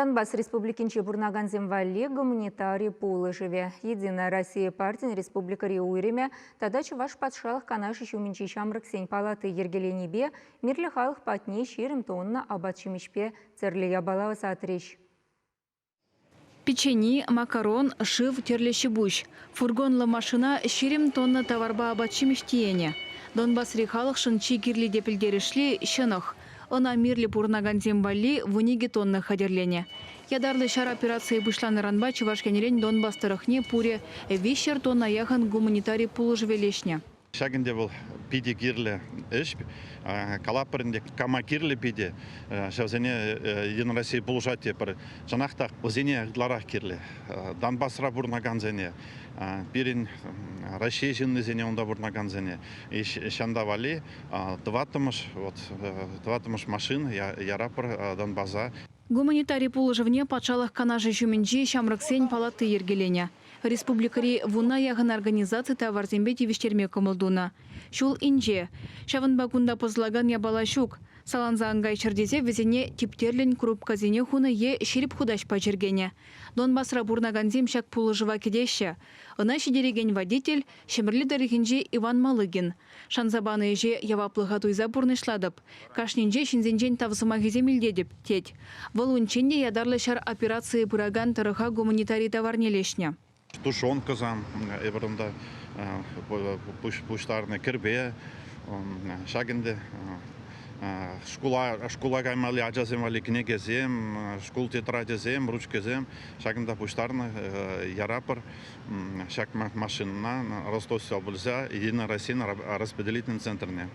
Донбасс Республикинче пурӑнакансем валли гуманитари пулӑшӑвӗ, Единая Россия партин республикӑри уйрӑмӗ тата Чӑваш Патшалӑх Канашӗ ҫумӗнчи ҫамрӑксен палати йӗркеленипе мирлӗ халӑх патне 20 тонна апат-ҫимӗҫпе тӗрлӗ япала ӑсатрӗҫ. Печени, макарон, шыв, тӗрлӗ ҫи-пуҫ. Фургонлӑ машина 20 тонна таварпа апат-ҫимӗҫ тиенӗ. Донбасри халӑхшӑн чи кирли те пӗлтерӗшли, ҫӑнӑх. Ӑна мирлӗ пурӑнакансем валли 12 тонна хатӗрленӗ. Ятарлӑ ҫар операцийӗ пуҫланнӑранпа Чӑваш Енрен Донбасс тӑрӑхне пурӗ 300 тонна яхӑн гуманитари пулӑшӑвӗ леҫнӗ. Ҫак ӗнтӗ вӑл питӗ кирлӗ ӗҫ. Калатпӑр ӗнтӗ, кама кирлӗ питӗ, ҫавсене Единая Россия пулӑшать тетпӗр. Чӑнах та вӗсене ытларах кирлӗ. Донбасра пурӑнакансене, пирӗн Раҫҫей ҫыннисене унта пурӑнакансене ҫанта валли тӑваттӑмӗш вот тӑваттӑмӗш машина ярапӑр Донбаса. Гуманитари пулӑшӑвне Патшалӑх Канашӗ ҫумӗнчи Ҫамрӑксен палати йӗркеленӗ. Республикӑри вунна яхӑн организаци таварсемпе тивӗҫтерме кӑмӑл тунӑ. Ҫул инҫе. Ҫавӑнпа кунта пӑсӑлакан япала ҫук. Саланса ан кайччӑр тесе вӗсене типтерлӗн курупкасене хунӑ е ҫирӗп хутаҫпа чӗркенӗ. Донбасра пурӑнакансем ҫак пулӑшӑва кӗтеҫҫӗ. Ӑна ҫитерекен водитель, Ҫӗмӗрле тӑрӑхӗнчи Иван Малыгин. Шанса панӑ ӗҫе яваплӑха туйса пурнӑҫлатӑп. Кашнинче ҫынсенчен тав сӑмахӗсем илтетӗп, тет. Вӑл унччен те ятарлӑ ҫар операцийӗ пыракан тӑрӑха гуманитари таварне леҫнӗ. Тушенкӑсем эпир унта пуҫтарнӑ кӗрпе, ҫак ӗнтӗ шкула, шкула каймалли ачасем валли кӗнекесем, шкул тетрачӗсем, ручкӑсем ҫакӑнта пуҫтарнӑ ярапӑр. Ҫак машинӑна Ростов облаҫа Единая Россия распределительный центрне.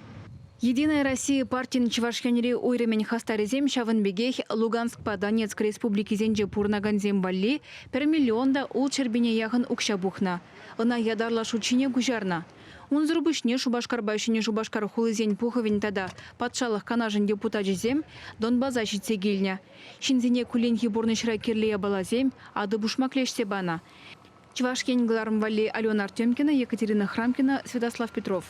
Единая Россия партин Чӑваш Енри уйрӑмӗн хастарӗсем ҫавӑн пекех Луганскпа Донецк республикисенче пурӑнакансем валли пӗр миллион та ултҫӗр пине яхӑн укҫа пухнӑ. Ӑна ятарлӑ шут ҫине куҫарнӑ. Унсӑр пуҫне Шупашкарпа Ҫӗнӗ Шупашкар хулисен пухӑвӗн тата Патшалӑх Канашӗн депутачӗсем Донбаса ҫитсе килнӗ. Ҫынсене кулленхи пурнӑҫра кирлӗ япаласем, атӑ-пушмак леҫсе панӑ. Чӑваш Ен кӑларӑм валли Алена Артемкина, Екатерина Храмкина, Святослав Петров.